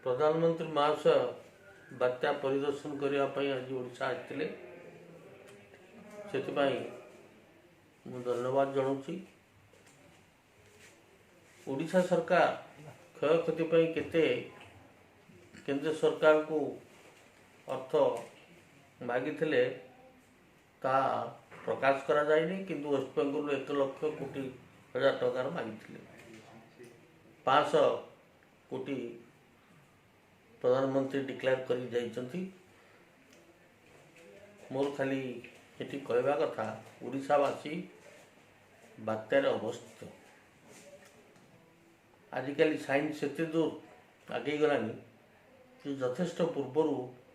ପ୍ରଧାନମନ୍ତ୍ରୀ ମହାଶୟ ବାତ୍ୟା ପରିଦର୍ଶନ କରିବା ପାଇଁ ଆଜି ଓଡ଼ିଶା ଆସିଥିଲେ, ସେଥିପାଇଁ ମୁଁ ଧନ୍ୟବାଦ ଜଣାଉଛି। ଓଡ଼ିଶା ସରକାର କ୍ଷୟକ୍ଷତି ପାଇଁ କେତେ କେନ୍ଦ୍ର ସରକାରଙ୍କୁ ଅର୍ଥ ମାଗିଥିଲେ ତାହା ପ୍ରକାଶ କରାଯାଇନି, କିନ୍ତୁ ୱେଷ୍ଟବେଙ୍ଗଲରୁ 1 ଲକ୍ଷ କୋଟି ହଜାର ଟଙ୍କାର ମାଗିଥିଲେ। 500 କୋଟି ପ୍ରଧାନମନ୍ତ୍ରୀ ଡିକ୍ଲେୟାର କରି ଯାଇଛନ୍ତି। ମୋର ଖାଲି ଏଠି କହିବା କଥା, ଓଡ଼ିଶାବାସୀ ବାତ୍ୟାରେ ଅବସ୍ଥିତ। ଆଜିକାଲି ସାଇନ୍ସ ଏତେ ଦୂର ଆଗେଇ ଗଲାଣି ଯେ ଯଥେଷ୍ଟ ପୂର୍ବରୁ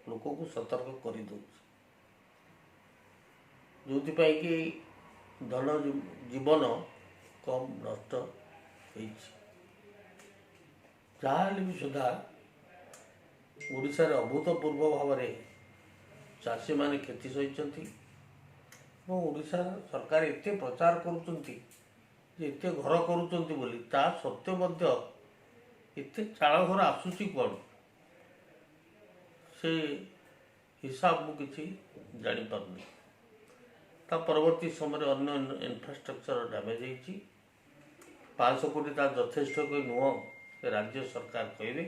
ଲୋକକୁ ସତର୍କ କରିଦେଉଛି, ଯେଉଁଥିପାଇଁ କି ଧନ ଜୀବନ କମ୍ ନଷ୍ଟ ହେଇଛି। ଯାହା ହେଲେ ବି ସୁଦ୍ଧା ଓଡ଼ିଶାରେ ଅଭୂତପୂର୍ବ ଭାବରେ ଚାଷୀମାନେ କ୍ଷତି ସହିଛନ୍ତି ଏବଂ ଓଡ଼ିଶା ସରକାର ଏତେ ପ୍ରଚାର କରୁଛନ୍ତି ଯେ ଏତେ ଘର କରୁଛନ୍ତି ବୋଲି, ତା ସତ୍ତ୍ୱେ ମଧ୍ୟ ଏତେ ଚାଳ ଘର ଆସୁଛି କୁଆଡ଼ୁ ସେ ହିସାବ ମୁଁ କିଛି ଜାଣିପାରୁନି। ତା ପରବର୍ତ୍ତୀ ସମୟରେ ଅନ୍ୟ ଇନଫ୍ରାଷ୍ଟ୍ରକ୍ଚର ଡ୍ୟାମେଜ୍ ହେଇଛି। 500 କୋଟି ତା ଯଥେଷ୍ଟ କି ନୁହଁ ରାଜ୍ୟ ସରକାର କହିବେ।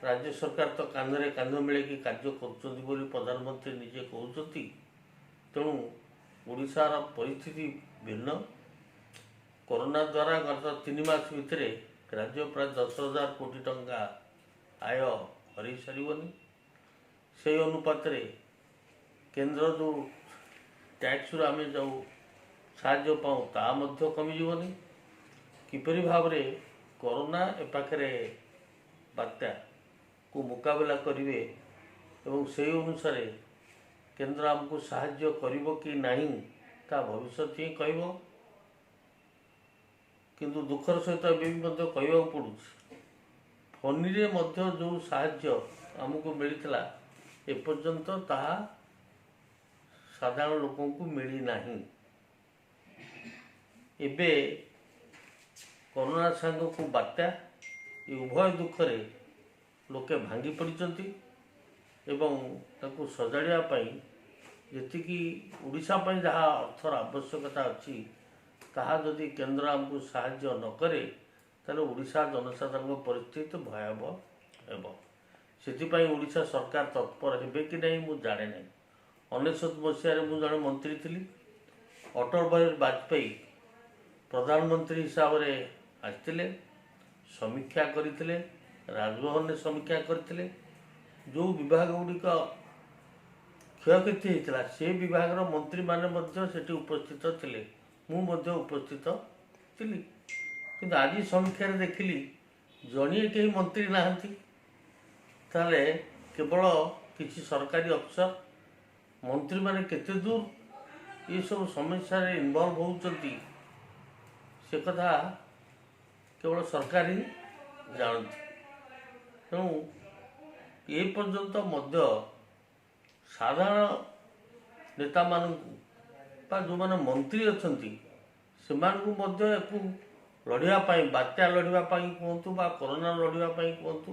ରାଜ୍ୟ ସରକାର ତ କାନ୍ଧରେ କାନ୍ଧ ମିଳେଇକି କାର୍ଯ୍ୟ କରୁଛନ୍ତି ବୋଲି ପ୍ରଧାନମନ୍ତ୍ରୀ ନିଜେ କହୁଛନ୍ତି। ତେଣୁ ଓଡ଼ିଶାର ପରିସ୍ଥିତି ଭିନ୍ନ। କରୋନା ଦ୍ୱାରା ଗତ 3 ମାସ ଭିତରେ ରାଜ୍ୟ ପ୍ରାୟ 10,000 କୋଟି ଟଙ୍କା ଆୟ ହରାଇ ସାରିବନି। ସେହି ଅନୁପାତରେ କେନ୍ଦ୍ର ଯେଉଁ ଟ୍ୟାକ୍ସରୁ ଆମେ ଯେଉଁ ସାହାଯ୍ୟ ପାଉ ତାହା ମଧ୍ୟ କମିଯିବନି। କିପରି ଭାବରେ କରୋନା ଏ ପାଖରେ ବାତ୍ୟାକୁ ମୁକାବିଲା କରିବେ ଏବଂ ସେହି ଅନୁସାରେ କେନ୍ଦ୍ର ଆମକୁ ସାହାଯ୍ୟ କରିବ କି ନାହିଁ ତା ଭବିଷ୍ୟତ ହିଁ କହିବ। କିନ୍ତୁ ଦୁଃଖର ସହିତ ଏବେ ବି ମଧ୍ୟ କହିବାକୁ ପଡ଼ୁଛି, ଫନିରେ ମଧ୍ୟ ଯେଉଁ ସାହାଯ୍ୟ ଆମକୁ ମିଳିଥିଲା ଏପର୍ଯ୍ୟନ୍ତ ତାହା ସାଧାରଣ ଲୋକଙ୍କୁ ମିଳିନାହିଁ। ଏବେ କରୋନା ସାଙ୍ଗକୁ ବାତ୍ୟା, ଏ ଉଭୟ ଦୁଃଖରେ ଲୋକେ ଭାଙ୍ଗି ପଡ଼ିଛନ୍ତି ଏବଂ ତାକୁ ସଜାଡ଼ିବା ପାଇଁ ଯେତିକି ଓଡ଼ିଶା ପାଇଁ ଯାହା ଅର୍ଥର ଆବଶ୍ୟକତା ଅଛି ତାହା ଯଦି କେନ୍ଦ୍ର ଆମକୁ ସାହାଯ୍ୟ ନ କରେ ତାହେଲେ ଓଡ଼ିଶା ଜନସାଧାରଣଙ୍କ ପରିସ୍ଥିତି ଭୟାବହ ହେବ। ସେଥିପାଇଁ ଓଡ଼ିଶା ସରକାର ତତ୍ପର ହେବେ କି ନାହିଁ ମୁଁ ଜାଣେ ନାହିଁ। 99 ମସିହାରେ ମୁଁ ଜଣେ ମନ୍ତ୍ରୀ ଥିଲି। ଅଟଳ ବିହାରୀ ବାଜପେୟୀ ପ୍ରଧାନମନ୍ତ୍ରୀ ହିସାବରେ ଆସିଥିଲେ, ସମୀକ୍ଷା କରିଥିଲେ, ରାଜଭବନରେ ସମୀକ୍ଷା କରିଥିଲେ। ଯେଉଁ ବିଭାଗ ଗୁଡ଼ିକ କ୍ଷୟକ୍ଷତି ହେଇଥିଲା ସେ ବିଭାଗର ମନ୍ତ୍ରୀମାନେ ମଧ୍ୟ ସେଠି ଉପସ୍ଥିତ ଥିଲେ, ମୁଁ ମଧ୍ୟ ଉପସ୍ଥିତ ଥିଲି। କିନ୍ତୁ ଆଜି ସମୀକ୍ଷାରେ ଦେଖିଲି ଜଣିଏ କେହି ମନ୍ତ୍ରୀ ନାହାନ୍ତି। ତାହେଲେ କେବଳ କିଛି ସରକାରୀ ଅଫିସର, ମନ୍ତ୍ରୀମାନେ କେତେ ଦୂର ଏସବୁ ସମସ୍ୟାରେ ଇନଭଲ୍ଭ ହେଉଛନ୍ତି ସେ କଥା କେବଳ ସରକାର ହିଁ ଜାଣନ୍ତି। ତେଣୁ ଏ ପର୍ଯ୍ୟନ୍ତ ମଧ୍ୟ ସାଧାରଣ ନେତାମାନଙ୍କୁ ବା ଯେଉଁମାନେ ମନ୍ତ୍ରୀ ଅଛନ୍ତି ସେମାନଙ୍କୁ ମଧ୍ୟ ୟାକୁ ଲଢ଼ିବା ପାଇଁ, ବାତ୍ୟା ଲଢ଼ିବା ପାଇଁ କୁହନ୍ତୁ ବା କରୋନା ଲଢ଼ିବା ପାଇଁ କୁହନ୍ତୁ,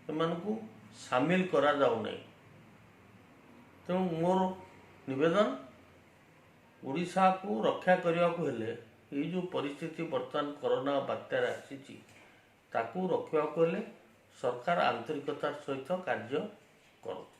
ସେମାନଙ୍କୁ ସାମିଲ କରାଯାଉନାହିଁ। ତେଣୁ ମୋର ନିବେଦନ, ଓଡ଼ିଶାକୁ ରକ୍ଷା କରିବାକୁ ହେଲେ ଏଇ ଯେଉଁ ପରିସ୍ଥିତି ବର୍ତ୍ତମାନ କରୋନା ବାତ୍ୟାରେ ଆସିଛି ତାକୁ ରଖିବାକୁ ହେଲେ ସରକାର ଆନ୍ତରିକତାର ସହିତ କାର୍ଯ୍ୟ କରନ୍ତୁ।